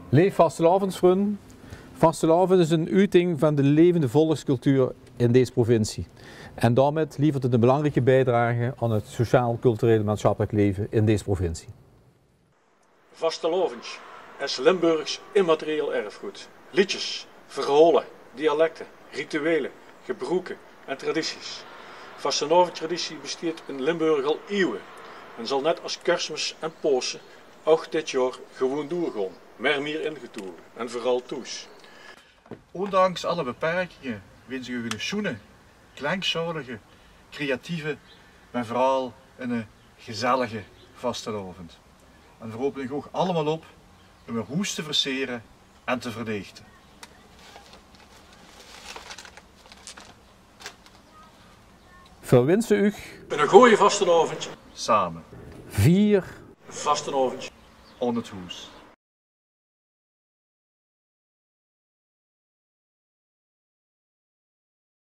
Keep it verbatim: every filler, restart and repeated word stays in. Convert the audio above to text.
Leef vastelaovendsvrun, vastelaovend is 'n uting van de levende volkscultuur in dees provincie. En daomit lievert 't 'n belangrieke biedrage aan 't sociaal-cultureel en maatsjappelik leve in dees provincie. Vastelaovend is Limburgs immaterieel erfgood. Leedjes, verhaole, dialekte, rituele, gebroeke en tradities. Vastelaovendstraditie besteet in Limburg al ieuwe en zal net as Kersmis en Paose ouch dit jaor gewoen doorgaon, mer mier ingetoge en veural thoes. Oondanks alle beperkinge wins ich uch 'ne sjoene, klenksjaolige, creatieve, mer veural 'ne gezellige vastelaovend. En veer rope uch ouch allemaol op um eur hoes te versere en te verlechte. Veer winse uch 'ne gooje vastelaovend. Same. Vier vastelaovend. Aon 't hoes.